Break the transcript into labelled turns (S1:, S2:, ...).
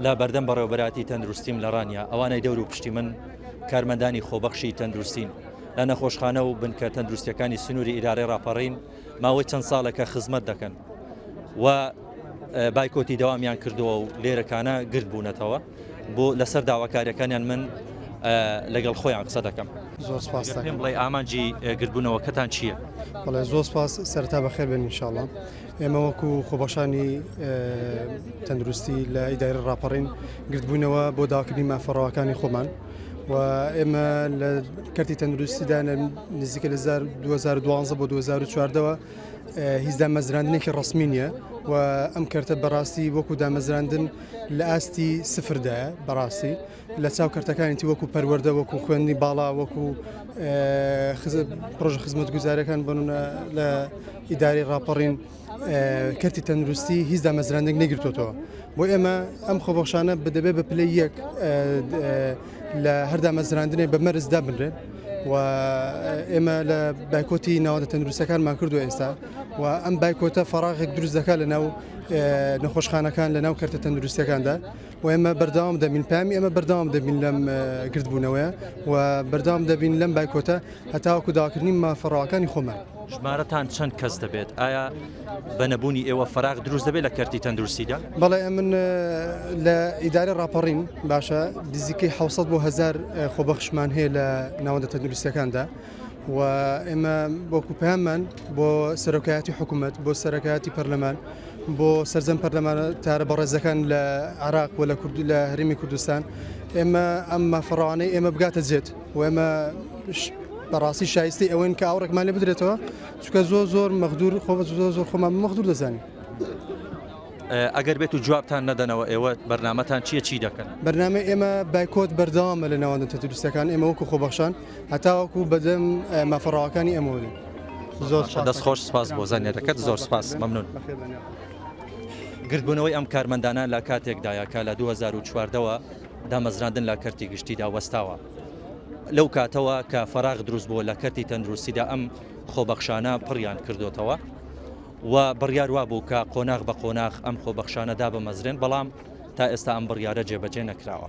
S1: لە بەردەم بەڕێوەبەراتی تەندروستیم لە ڕانیە، ئەوانەی دەور و پشتی من کارمەندانی خۆبەخشی تەندروستین لە نەخۆشخانە و بنکە تەندروستیەکانی سنووری ئیدارەی ڕاپەڕین ماوەی چەند ساڵێکە خزمەت دەکەن و بایکۆتی دەوامیان کردووە و لێرەکانە گرد بوونەتەوە بۆ لەسەر داواکاریەکانیان من لەگەڵ خۆیان قسە دەکەم.
S2: زۆر سپاس
S1: پێم بڵێ ئامانجی گردبوونەوەکەتان چییە؟
S2: بەڵێ زۆر سپاس سەرەتا بەخێر بێن ئینشاڵڵا. ئێمە وەکو خۆبەخشانی تەندروستی لە ئیدارە ڕاپەڕین گردبووینەوە بۆ داواکردنی مافە ڕەواکانی خۆمان و ئێمە لە کەرتی تەندروستیدا نزیکە لە 2012 بۆ 2014ەوە هیچ دامەزراندنێکی ڕسمی نییە و ئەم کەرتە بەڕاستی وەکو دامەزراندن لە ئاستی سفردایە بەڕاستی لە چاو کەرتەکانی تی وەکو پەروەردە وەکو خوێندنی باڵا وەکو پرۆژە خزمەتگوزاریەکان بنونە لە ئیداری ڕاپەڕین کەرتی تەندروستی هیچ دامەزراندێک نەگرتوتەوە بۆ ئێمە ئەم خۆبەخشانە بدەبێ بە پلەی یەک لە هەردامەزراندنێ بە مەرز دابنرێن و ئێمە لە بایکۆتی ناوەندە تەندروستەکانمان کردو ئێستا و ئەم بایکۆتە فەراغێک دروست دەکات لە ناو نەخۆشخانەکان لە ناو کەرتە تەندروستەکاندا و ئێمە بەردەوام دەبین پامی ئێمە بەردەوام دەبین لەم گردبوونەوەیە و بەردەوام دەبین لەم بایکۆتە هەتاوەکو داواکردنی مافە ڕەواکانی خۆمان.
S1: ژمارەتان چەند کەس دەبێت؟ ئایا بە نەبوونی ئێوە فەراغ دروست دەبێت لە کەرتی تەندروستیدا؟
S2: بەڵێ ئەمن لە ئیدارەی ڕاپەڕین باشە نزیکەی 600 بۆ 1000 خۆبەخشمان هەیە لە ناوەندە تەندروستیەکاندا و ئێمە وەکو پەیاممان بۆ سەرۆکایەتی حکوومەت بۆ سەرۆکایەتی پەرلەمان بۆ سەرجەم پەرلەمانتارە بەڕێزەکان لە عێراق و لە کورد لە هەرێمی کوردستان ئێمە ئەم مافەڕەوانەی ئێمە بگاتە جێت و ئێمە بەڕاستی شایستی ئەوەین کە ئاوڕێکمان لێ بدرێتەوە چونکە زۆر زۆر مەغدور خۆ زۆر زۆر خۆمان مەغدور دەزانین.
S1: ئەگەر بێت و جوابتان نەدەنەوە ئێوە بەرنامەتان چییە چی دەکەن؟
S2: بەرنامەی ئێمە بایکۆت بەردەوامە لە ناوەندە تەندروستیەکان ئێمە وەکو خۆبەخشان هەتاوەکو بەدەم مافە ڕەواکانی ئێمەوە دێن.
S1: زۆر سپاس دەست خۆش سپاس بۆ زانیاریەکەت زۆر سپاس مەمنون. گردبوونەوەی ئەم کارمەندانە لە کاتێکدایە کە لە 2014ەوە دامەزراندن لە کەرتی گشتیدا وەستاوە. لەو کاتەوە کە فەراغ دروست بووە لە کەرتی تەندروستیدا ئەم خۆبەخشانە پڕیان کردوتەوە و بڕیار وابوو کە قۆناغ بە قۆناغ ئەم خۆبەخشانە دابمەزرێن بەڵام تا ئێستا ئەم بڕیارە جێبەجێ نەکراوە.